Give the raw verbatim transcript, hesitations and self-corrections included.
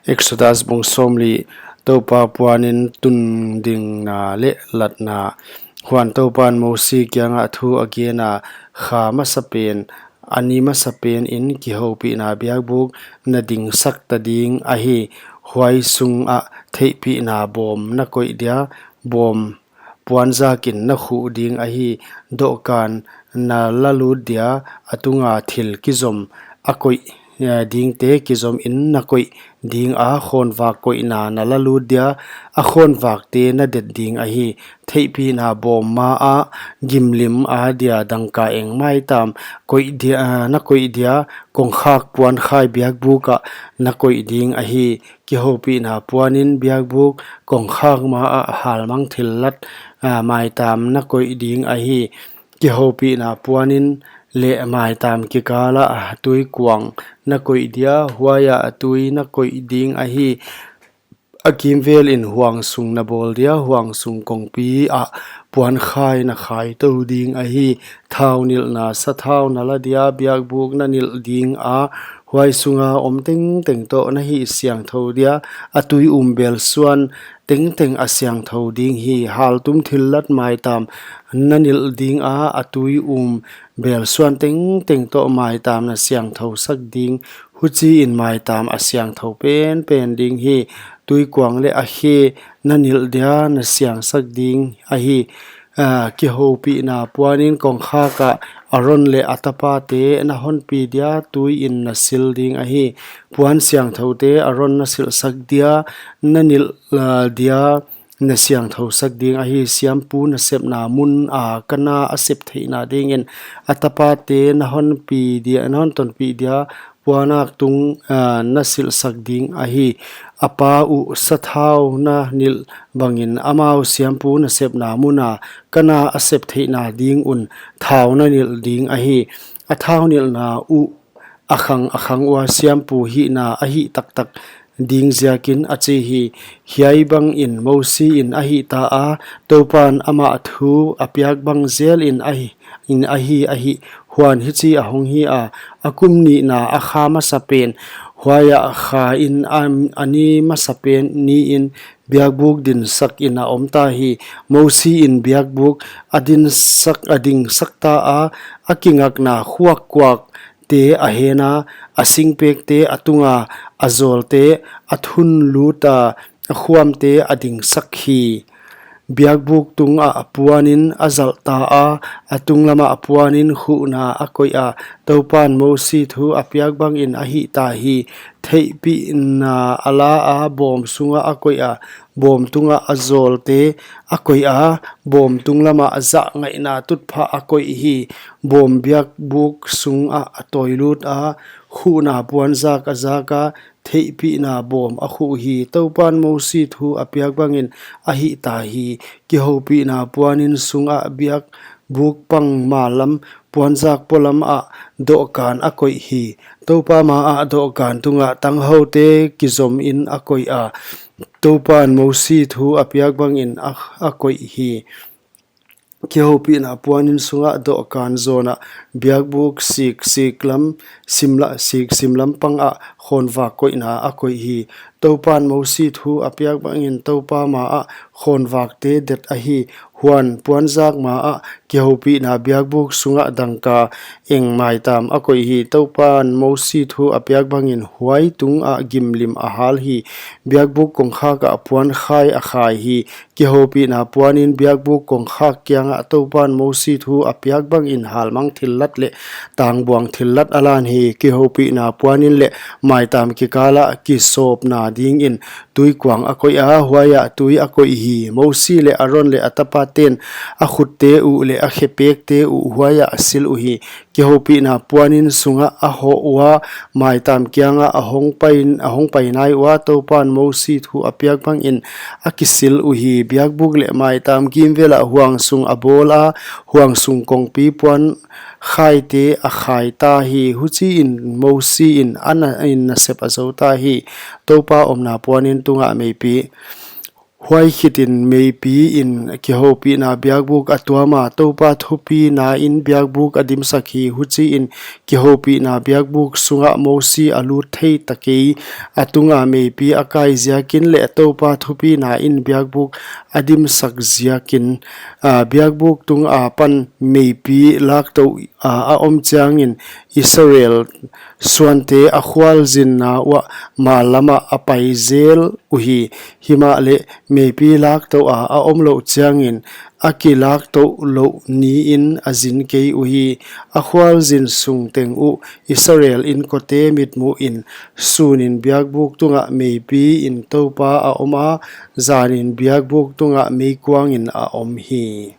Exodus bung sawmli. Toupa puanin tundingna leh latna. Huan Toupan Mosi kiangah thu a gen a, kha masapen, a ni masapen in kihoupihna biakbuk na dingsak ta ding ahi. Huai sungah theihpihna bawm na koih dia, bawm puanzakin na khuh ding ahi. Dohkan na la lut dia, a tunga thil kizom a koih, eh, dingte kizom in na koih ding a, khawnvak koihna na la lut dia, a khawnvakte na det ding ahi. Theihpihna bawm ma ah gimlim a dia dangka eng maitam koih dia, eh, na koih dia, kongkhak puankhai biakbuk ah na koih ding ahi. Kihoupihna puanin biakbuk kongkhak ma ah halmang thillat, ah, maitam na koih ding ahi. Kihoupihna puanin leh maitam kikal ah tuikuang na koih dia, huai ah tui na koih ding ahi. A kimvelin huangsung na bawl dia, huangsung kongpi ah puankhai na khaitou ding ahi. Thau nilhna sathau na la dia, biakbuk na nilh ding a, huai sunga om tengteng toh na hihsiangthou dia, a tui um belsuan tengteng a siangthou ding hi. Haltum thillat maitam na nilh ding a, a tui um belsuan tengteng toh maitam na siangthousak ding. Huchiin maitam a siangthou penpen ding hi. Tuikuang leh a khe na nilh dia, na siangsak ding ahi. Ah, kihoupihna puanin kongkhak ah Aron leh a tapate na honpi dia, tuiin na sil ding ahi. Puan siangthoute Aron na silhsak dia, na nilh, ah, dia, na siangthousak ding ahi. Siampu nasepna mun a kana a sep theihna dingin a tapate na honpi dia, na hontonpih dia, puanak tung, ah, na silhsak ding ahi. A pa uh sathau na nilh bangin amau siampu nasepna mun a kana a sep theihna ding un thau na nilh ding ahi. A thau nilhna uh a khang a khang ua, siampu hihna a hih taktak ding ziakin a chi hi. Hiai bangin Mosi in a hihta a, Toupan amah thu a piak bang zelin a hi, in a hi, a hi. Huan hichi a hong hi a, a kum nihna a kha masapen, huai ah kha in a, a ni masapen niin biakbuk dinsakin a omta hi. Mosi in biakbuk a dinsak, a dingsakta a, a kingakna khuakkuakte a hena, a singpekte a tunga, a zawlte a thunluta, a khuamte a dingsak hi. Biakbuk tungah puanin a zalhta a, a tunglamah puanin khuhna a koih a, Toupan Mosi thu a piak bangin a hihta hi. Theihpihna a la a, bawm sungah a koih a, bawm tungah a zawlte a koih a, bawm tunglamah zah ngaihna tutphah a koih hi. Bawm biakbuk sungah a tawilut a, khuhna puanzak a zak a, theihpihna bawm a khuh hi. Toupan Mosi thu a piak bangin a hihta hi. Kihoupihna puanin sungah biakbuk pang ma lam, puanzak polam ah dohkan a koih hi. Toupa ma ah dohkan tungah tanghoute kizomin a koih a, Toupan Mosi thu a piak bangin a, a koih hi. Kihoupihna puanin sungah dohkan zawnah biakbuk sik, sik lam, simla, sik, simlam pangah khawnvak koihna a koih hi. Toupan Mosi thu a piak bangin Toupa ma ah khawnvakte det ahi. Huan puanzak ma ah kihoupihna biakbuk sungah dangka eng maitam a koih hi. Toupan Mosi thu a piak bangin huai tungah gimlim a hal hi. Biakbuk kongkhak ah puankhai a khai hi. Kihoupihna puanin biakbuk kongkhak kiangah Toupan Mosi thu a piak bangin halmang thillat leh tangbuang thillat a lan hi. Kihoupihna puanin leh maitam kikalah kisawpna dingin tuikuang a koih a, huai ah tui a koih hi. Mosi leh Aron leh a tapaten a khutte uh leh a khepekte uh huai ah a sil uhi. Kihoupihna puanin sungah a hoh ua, maitam kiangah a hong pai, a hong pai nai ua, Toupan Mosi thu a piak bangin a kisil uhi. Biakbuk leh maitam kimvelah huangsung a bawl a, huangsung kongpi puankhaite a khaita hi. Huchiin Mosi in a na, in nasep a zouta hi. Toupa omna puanin tungah meipi Huai khitin meipiin kihoupihna biakbuk a tuama, Toupa thupina in biakbuk a dimsak hi. Huchiin kihoupihna biakbuk sungah Mosi a lut thei ta kei. A tunga meipi a kai ziakin leh Toupa thupina in biakbuk a dimsak ziakin, a, biakbuk tung apan meipi laktouh a, a om chiangin Israel suante a khualzinna uah mal lamah a pai zel uhi. Himahleh meipi laktouh a, a om louh chiangin a kilaktouh louh niin a zin kei uhi. A khualzin sung teng uh Israel inkote mitmuhin sunin biakbuk tungah meipiin Toupa a om a, zanin biakbuk tungah meikuangin a om hi.